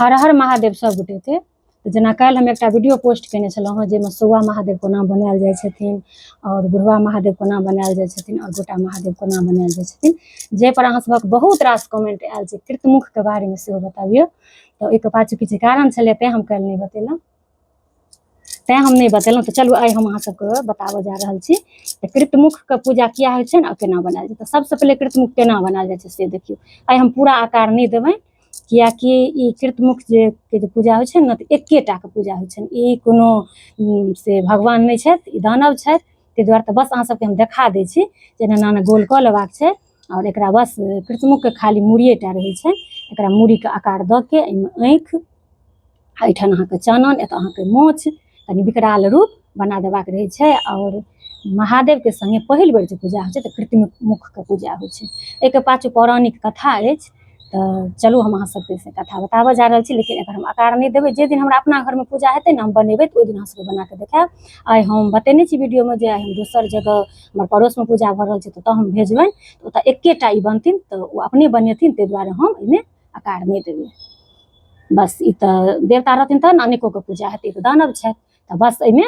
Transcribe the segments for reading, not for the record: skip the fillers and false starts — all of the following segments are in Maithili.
हर हर महादेव सब गोटेके। तऽ जेना काल्हि हम एकटा वीडियो पोस्ट कयने छलहुँ हँ, जाहिमे सौआ महादेव कोना बनायल जाइ छथिन आओर बुढ़वा महादेव कोना बनायल जाइ छथिन आओर गोटा महादेव कोना बनायल जाइ छथिन, जाहिपर अहाँ सभक बहुत रास कमेंट आयल छै कीर्तमुखके बारेमे सेहो बताबियौ। तऽ ओहिके पाछू किछु कारण छलै, तैँ हम काल्हि नहि बतेलहुँ, तैँ हम नहि बतेलहुँ। तऽ चलू आइ हम अहाँ सबके बताबऽ जा रहल छी तऽ कृतमुखके पूजा किया होइ छै ने आओर केना बनायल जाइ छै। तऽ सबसँ पहिले कृतमुख केना बनायल जाइ छै से देखियौ। आइ हम पूरा आकार नहि देबै, किएकि ई कृतमुख जे के जे पूजा होइ छै ने, तऽ एकेटाके पूजा होइ छनि। ई कोनो से भगवान नहि छथि, ई दानव छथि। ताहि दुआरे तऽ बस अहाँ सबके हम देखा दै छी जे एना एना गोल कऽ लेबाक छै आओर एकरा बस कृतमुखके खाली मूड़िए टा रहै छै। एकरा मूड़ीके आकार दऽ के एहिमे आँखि, एहिठाम अहाँके चानन, एतऽ अहाँके मोछ, कनि विकराल रूप बना देबाक रहै छै। आओर महादेवके सङ्गे पहिल बेर जे पूजा होइ छै तऽ कृतमुखके पूजा होइ छै। एहिके पाछू पौराणिक कथा अछि। तऽ चलू हम अहाँ सबके से कथा बताबऽ जा रहल छी, लेकिन एकर हम आकार नहि देबै। जे दिन हमरा अपना घरमे पूजा हेतै ने, हम बनेबै, तऽ ओहि दिन अहाँ सबके बनाकऽ देखायब। आइ हम बतेने छी वीडियोमे जे आइ हम दोसर जगह हमर पड़ोसमे पूजा भऽ रहल छै, तऽ ओतऽ हम भेजबनि, तऽ ओतऽ एकेटा ई बनथिन, तऽ ओ अपने बनेथिन। ताहि दुआरे हम एहिमे आकार नहि देबै। बस ई तऽ देवता रहथिन तहन ने अनेकोके पूजा हेतै, ई तऽ दानव छथि, तऽ बस एहिमे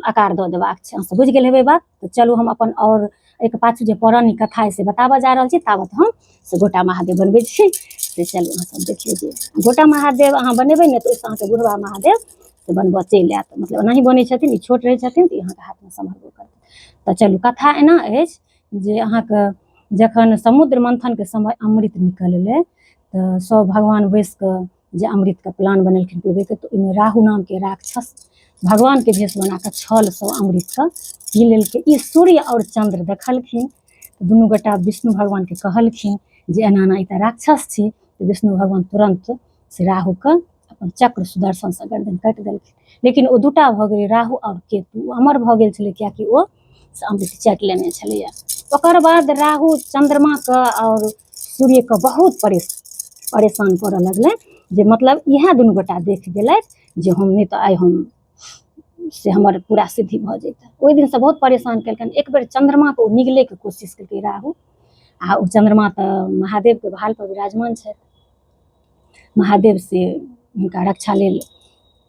आकार दऽ देबाक छै। अहाँसभ बुझि गेल हेबै बात। तऽ चलू हम अपन आओर एहिके पाछू जे पौराणिक कथा अइ से बताबऽ जा रहल छी। ताबत हम से गोटा महादेव बनबै छी। से चलू अहाँसभ देखियौ जे गोटा महादेव अहाँ बनेबै ने, तऽ ओहिसँ अहाँके बुढ़वा महादेव से बनबऽ चलि आयत। मतलब एनाही बनै छथिन, ई छोट रहै छथिन तऽ ई अहाँके हाथमे सम्हरबो करतै। तऽ चलू कथा एना अछि जे अहाँके जखन समुद्र मन्थनके समय अमृत निकललै, तऽ सब भगवान बैस कऽ जे अमृतके प्लान बनेलखिन पीबैके, तऽ ओहिमे राहु नामके राक्षस भगवानके भेष बना कऽ छलसँ अमृतके पी लेलकै। ई सूर्य आओर चन्द्र देखलखिन, तऽ दुनू गोटा विष्णु भगवानके कहलखिन जे एना एना ई तऽ राक्षस छी। तऽ विष्णु भगवान तुरन्त से राहुके अपन चक्र सुदर्शनसँ गर्दन काटि देलखिन। लेकिन ओ दूटा भऽ गेलै, राहु आओर केतु। ओ अमर भऽ गेल छलै, किएकि ओ से अमृत चाटि लेने छलैए। ओकर बाद राहु चन्द्रमाके आओर सूर्यके बहुत परेशान करऽ लगलै, जे मतलब इएह दुनू गोटा देख गेलथि जे हम नहि तऽ आइ हम से हमर पूरा सिद्धि भऽ जैतै। ओहि दिनसँ बहुत परेशान केलकनि। एक बेर चन्द्रमाके ओ निगलैके कोशिश केलकै राहु, आ ओ चन्द्रमा तऽ महादेवके भालपर विराजमान छथि। महादेव से हुनका रक्षा लेल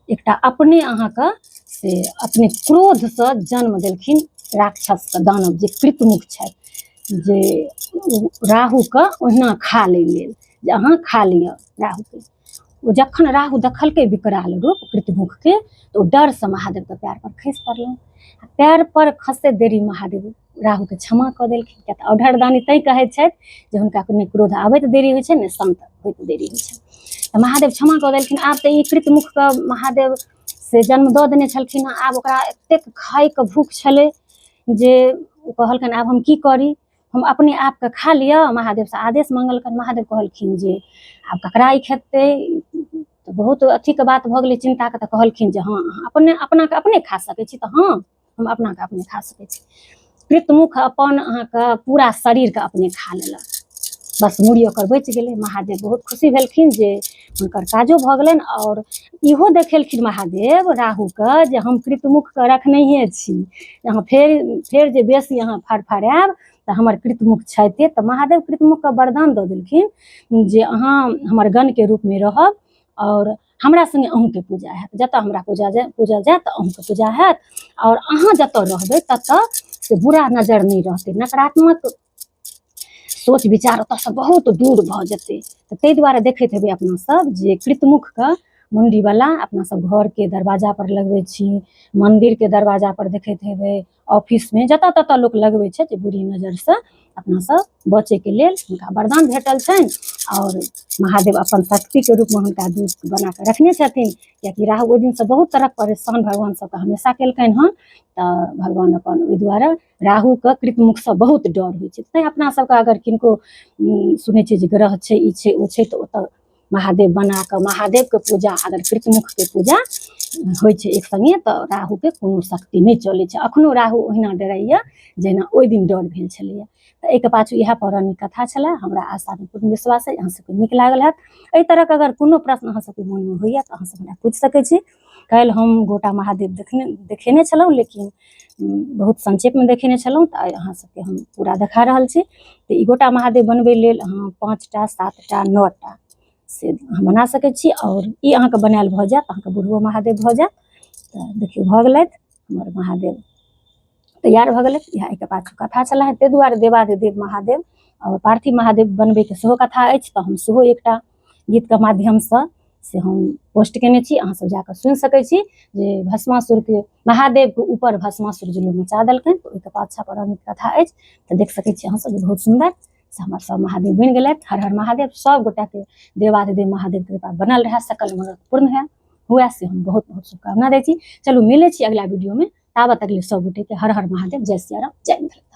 एकटा अपने अहाँके से अपने क्रोधसँ जन्म देलखिन राक्षसके, दानव जे कृतमुख छथि, जे राहुके ओहिना खा लै लेल, जे अहाँ खा लिअ राहुके। ओ जखन राहु देखलकै विकराल रूप कृतमुखके, तऽ ओ डरसँ महादेवके पैर पर खसि पड़लनि। आ पैर पर खसैत देरी महादेव राहुके क्षमा कऽ देलखिन, किया तऽ औढरदानी तैँ कहै छथि जे हुनका नहि क्रोध आबैत देरी होइ छै, नहि शान्त होइत देरी होइ छै। तऽ महादेव क्षमा कऽ देलखिन। आब तऽ ई कृतमुखके महादेव से जन्म दऽ देने छलखिन हँ। आब ओकरा एतेक खायके भूख छलै जे ओ कहलकनि आब हम की करी, हम अपने आपके खा लिअ। महादेवसँ आदेश मङ्गलकनि। महादेव कहलखिन जे आब ककरा ई खेतै, तऽ बहुत अथीके बात भऽ गेलै चिन्ताके। तऽ कहलखिन जे हँ, अहाँ अपने अपनाके अपने खा सकै छी। तऽ हँ, हम अपनाके अपने खा सकै छी। कृतमुख अपन अहाँके पूरा शरीरके अपने खा लेलक, बस मूड़ी ओकर बचि गेलै। महादेव बहुत खुशी भेलखिन जे हुनकर काजो भऽ गेलनि। आओर इहो देखेलखिन महादेव राहुके जे हम कृतमुखके रखनहिए छी, अहाँ फेर फेर जे बेसी अहाँ फड़फड़ायब तऽ हमर कृतमुख छथि। तऽ महादेव कृतमुखके वरदान दऽ देलखिन जे अहाँ हमर गणके रूपमे रहब आओर हमरा सङ्गे अहूँके पूजा हैत। जतऽ हमरा पूजा जाय पूजल जायत तऽ अहूँके पूजा हैत, आओर अहाँ जतऽ रहबै ततऽ से बुरा नजर नहि रहतै, नकारात्मक सोच विचार ओतऽसँ बहुत दूर भऽ जेतै। तऽ ताहि दुआरे देखैत हेबै अपना सब जे कृतमुखके मुण्डीवला अपना सब घरके दरवाजापर लगबै छी, मन्दिरके दरवाजापर देखैत हेबै, ऑफिसमे जतऽ ततऽ लोक लगबै छै जे बुरी नजरसँ अपना सब बचैके लेल हुनका वरदान भेटल छनि। आओर महादेव अपन शक्तिके रूपमे हुनका दूत बना कऽ रखने छथिन, कियाकि राहु ओहि दिनसँ बहुत तरहक परेशान भगवान सबके हमेशा केलकनि हन। तऽ भगवान अपन ओहि दुआरे राहुके कृतमुखसँ बहुत डर होइ छै। तैँ अपना सबके अगर किनको सुनै छियै जे ग्रह छै, ई छै, ओ छै, तऽ ओतऽ महादेव बना कऽ महादेवके पूजा अगर कृतमुखके पूजा होइ छै एक सङ्गे, तऽ राहुके कोनो शक्ति नहि चलै छै। अखनो राहु ओहिना डराइए जहिना ओहि दिन डर भेल छलैए। तऽ एहिके पाछू इएह पौराणिक कथा छलए। हमरा आशा पूर्ण विश्वास अइ अहाँ सबके नीक लागल हैत। एहि तरहके अगर कोनो प्रश्न अहाँ सबके मोनमे होइए तऽ अहाँ सब हमरा पूछि सकै छी। काल्हि हम गोटा महादेव देखने देखेने छलहुँ, लेकिन बहुत संक्षेपमे देखेने छलहुँ, तऽ आइ अहाँ सबके हम पूरा देखा रहल छी। तऽ ई गोटा महादेव बनबै लेल अहाँ 5टा 7टा 9टा से अहाँ बना सकै छी। आओर ई अहाँके बनायल भऽ जायत, अहाँके बुढ़बो महादेव भऽ जायत। तऽ देखियौ भऽ गेलथि हमर महादेव तैयार भऽ गेलै। इएह एहिके पाछू कथा छलै, ताहि दुआरे देवाधिदेव महादेव आओर पार्थिव महादेव बनबैके सेहो कथा अछि। तऽ हम सेहो एकटा गीतके माध्यमसँ से हम पोस्ट केने छी, अहाँ सब जाकऽ सुनि सकै छी जे भस्मासुरके महादेवके ऊपर भस्मासुर जुलूम मचा देलकनि, तऽ ओहिके पाछा पौराणिक कथा अछि। तऽ देख सकै छी अहाँ सब जे बहुत सुन्दर से हमर सब महादेव बनि गेलथि। हर हर महादेव। सब गोटाके देवाधिदेव महादेव कृपा बनल रहए, सकल मनोरथ पूर्ण है हुए, से हम बहुत बहुत शुभकामना दै छी। चलू मिलै छी अगिला वीडियोमे, ताबत अगले सब गोटेके हर हर महादेव, जय सियाराम, जय मिथिला।